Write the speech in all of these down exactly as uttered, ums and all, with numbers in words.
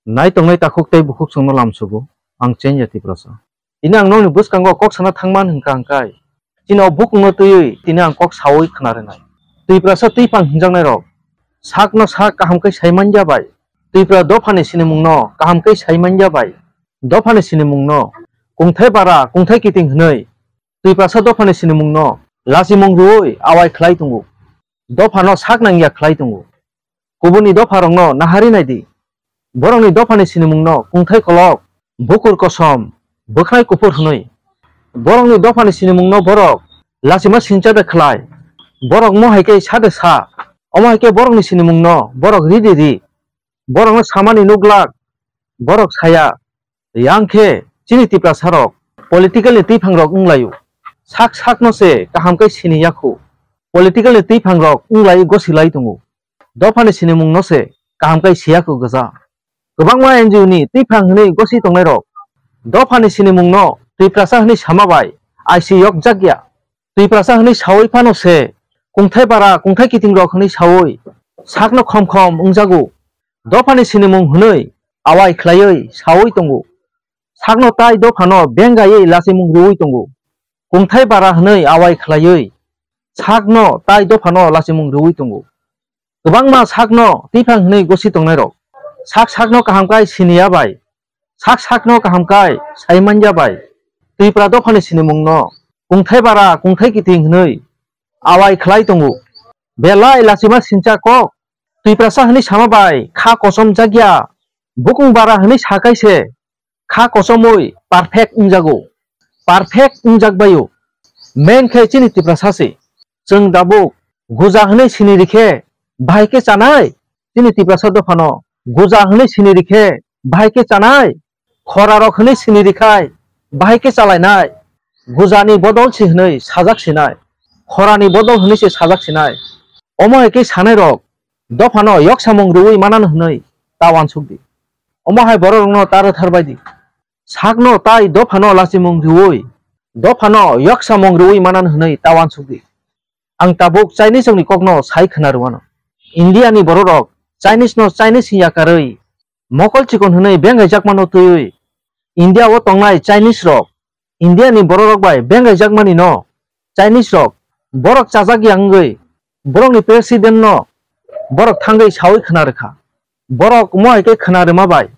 Nai tongnai takhuk tei bukhuk chwngno lamsugo, ang chengya Tiprasa. Tini ang nokni bwskango kok sana thangman hwnkha hwnkhe, chini o bukungno twiwi tini ang kok saui khna rwnai. Twiprasa twiphang hwnjaknairok sakno sak kaham khe sai manya bai, Twipra dophani sinimungno kaham khe sai manya bai, dophani sinimungno kungthai bara kungthai kiting hwnwi Twiprasa dophani sinimungno lachimung rwui awai khlai tongo. Dophano sak nangya khlai tongo. Kubuni dopharokno nahari naidi. Borokni dophani sinimungno kungthai kolok, bukur kosom, bwkhnai kuphur hwnwi. Borokni dophani sinimungno borok lachima sincha de khlai. Borok mohai khe sa de sa. Omo hai khe borokni sinimungno borok ri de ri. Borokno samani nuglak, borok saya. Yang khe chini Tiprasarok political-ni twiphangrok wnglaio. Sak sakno se kaham khe sini yakho. Political-ni twiphangrok wnglaio gosilai tongo. Dophani sinimungno se kaham khe siya kho gwja. Kwbangma N G O ni twiphang hwnwi gosi tongnairok dophani sinimungno Tiprasa hwnwi sama bai I C yok jakya. Tiprasa hwnwi saui phano se kungthai bara kungthai kitingrok hwnwi saui sakno khom khom wngjago. Dophani sinimung hwnwi awai khlaiwi saui tongo. Sakno tai dophano bengaiwi lachimung rwui tongo. Kungthai bara hwnwi awai khlaiwi sakno tai dophano lachimung rwui tongo. Kwbangma sakno twiphang hwnwi gosi tongnairok sak sakno kaham khe siniya bai, sak sakno kaham khe sai manya bai, Twipra dophani sinimungno kungthai bara kungthai kiting hwnwi awai khlai tongo. Belai lachima sincha kok, Twiprasa hwnwi sama bai kha kosom jakya, bukung bara hwnwi sakai se kha kosomwi perfect wngjago. Perfect wngjak baio. Main khe chini Tiprasa se. Chwng dabuk guja hwnwi sini rikhe bahai khe chanai? Chini Tiprasa dophano guja hwnwi sini rikhe bahai khe chanai? Khorarok hwnwi sini rikhai bahai khe chalainai? Gujani bodol si hwnwi sajak sinai. Khorani bodol hwnwi se sajak sinai. Omo hai khe sanairok dophano yoksamung rwui manan hwnwi ta uansuk di. Omo hai bororokno ta rwthar bai di. Sakno tai dophano lachimung rwui, dophano yoksamung rwui manan hwnwi ta uansuk di. Ang tabuk Chinese rokni kokno sai khna rwano. India ni bororok Chinese no Chinese hinya karwi mokol chikon hwnwi bengaijakmano twiwi India o tongnai Chinese rok India ni bororok bai bengaijakmani no Chinese rok borok chajak ya wngwi borokni president no borok thangwi saui khna rwkha. Borok omo hai khe khna rwma bai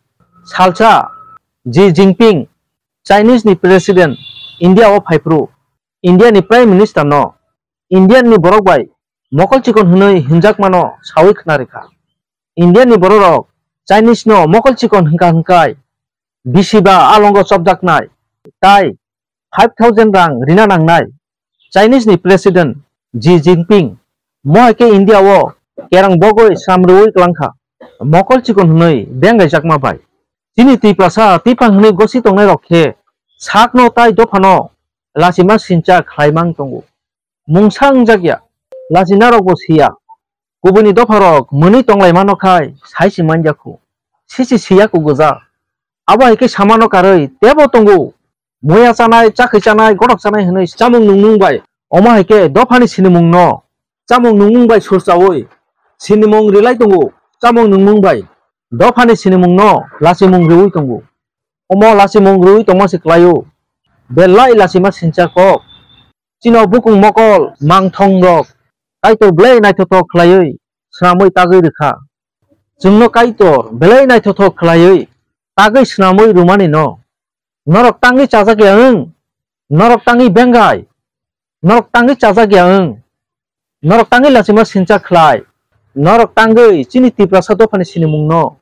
salsa Xi Jinping Chinese ni president India o phaiphuru India ni prime minister no Indian ni borok bai mokol chikon hwnwi hinjakmano saui khna rwkha. Indian ni bororok Chinese no mokol chikon hwnkha hwnkhai bisi ba alongo chopjaknai tai five thousand rang rina nangnai. Chinese ni president Xi Jinping mohai khe India o kerang bogwi sram rwui kwlangkha mokol chikon hwnwi bengaijakma bai. Chini Tiprasa twiphang hwnwi gosi tongnai rok khe sakno tai dophano lachima sincha khlaimang tongo. Mungsa wngjakya, lachinarokbo siya. Kubuni dopharok mwnwi tonglaimano khai sai se manjakhu. Sisi siya kugujak. Abo hai khe samano karwi tebo tongo. Muya chanai, chakhwi chanai, gothok chanai hwnwi chamung nungmung bai. Omo hai khe dophani sinimungno chamung nungmung bai surchaui sinimung rilai tongo. Chamung nungmung bai dophani sinimungno lachimung riui tongo. Omo lachimung riui tongma se kwlaio. Belai lachima sincha kok. Chini o bukung mokol mangthong rok Kaitor belai naithothok khlaiwi swnamwi tagwi rwkha. Chwngno Kaitor belai naithothok khlaiwi tagwi swnamwi rwmani no. Norok tangwi chajak ya wng, norok tangwi bengai, norok tangwi chajak ya wng, norok tangwi lachima sincha khlai, norok tangwi chini Tiprasa dophani sinimungno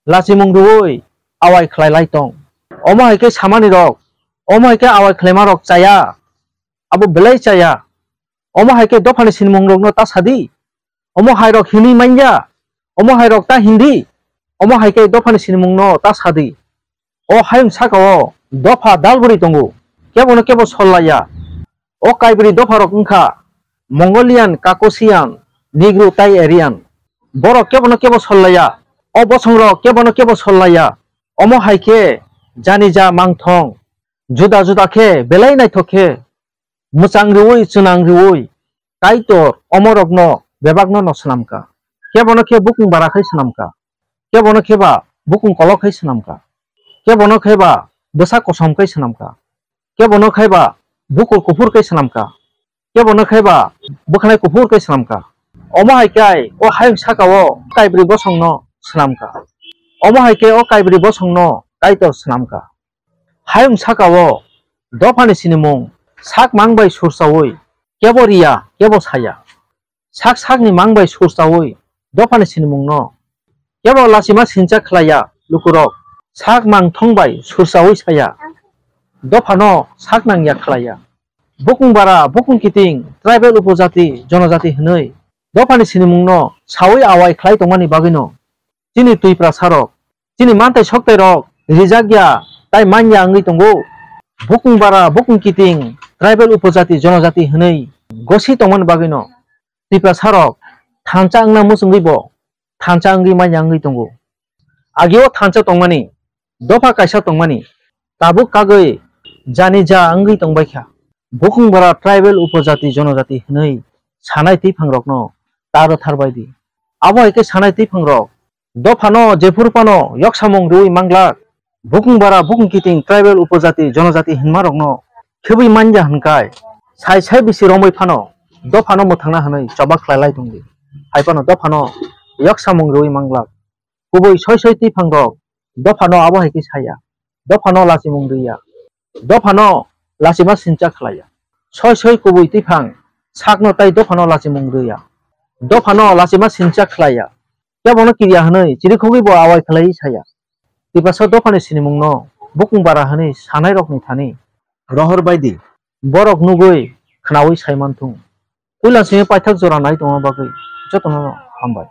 lachimung rwui awai khlai lai tong. Omo hai khe samani rok, omo hai khe awai khlaima rok chaya. Abo belai chaya. Omo hai khe dophani sinimung rokno ta sadi. Omo hai rok hinwi manya. Omo hai rok ta hindi. Omo hai khe dophani sinimung no ta sadi. O hayung saka o dopha dalbwrwi tongo. Kebono kebo sol laiya. O kaibrwi dopha rok wngkha Mongolian, Caucasian, Negro tai Aryan. Borok kebono kebo sol laiya. O bosong rok kebono kebo sol laiya. Omo hai khe jani ja mangthong. Juda juda khe belai naithok khe mwchang riui chwnang riui Kaitor omorokno bebakno no swnamkha. Kebono khe bukung bara khai swnamkha. Kebono khe ba bukung kolok khai swnamkha. Kebono khai ba bwsa kosom khai swnamkha. Kebono khai ba bukur kuphur khai swnamkha. Kebono khai ba bwkhanai kuphur khai swnamkha. Omo hai khe o hayung saka-o kaibrwi bosongno swnamkha. Omo hai khe o kaibrwi bosongno Kaitor swnamkha. Hayung saka-o dophani sinimung sak mang bai sursaui kebo riya, kebo saya. Sak sakni mang bai sursaui dophani sinimungno kebo lachima sincha khlaiya lukurok sak mang thong bai sursaui saya. Dophano sak nangya khlaiya. Bukung bara, bukung kiting, tribal upojati, jonojati hwnwi dophani sinimungno saui awai khlai tongmani bagwino chini Twiprasarok, chini manthai soktairok rijak ya tai man ya wngwi tongo. Bukung bara, bukung kiting, tribal upojati, jonojati hwnwi gosi tongmani bagwino Twiprasarok thansa wngna muchungwi bo thansa wngwi man ya wngwi tongo. Agio thansa tongmani, dopha kaisa tongmani, tabuk kagwi jani ja wngwi tongbaikha. Bukung bara tribal upojati jonojati hwnwi sanai twiphangrokno ta rwthar bai di. Abo hai khe sanai twiphangrok dophano jephuru phano yoksamung rwui manglak. Bukung bara, bukung kiting, tribal upojati, jonojati hinmarokno khibui manya hwnkhai, sai sai bisi romwi phano dophano mwthangna hwnwi choba khlailai tongdi. Hai phano dophano yoksamung rwui manglak. Kubui soi soi twiphangrok dophano abo hai khe saya, dophano lachimung rwya, dophano lachima sincha khlaiya. Soi soi kubui twiphang sakno tai dophano lachimung rwya, dophano lachima sincha khlaiya. Kebono kiriya hwnwi chirikhogwi bo awai khlaiwi saya. Tiprasa dophani sinimungno bukung bara hwnwi sanairokni thani rohor bai di, borok nugwi khnaui sai manthung. Puila simi paithak jora nai tongma bagwi jotono hambai.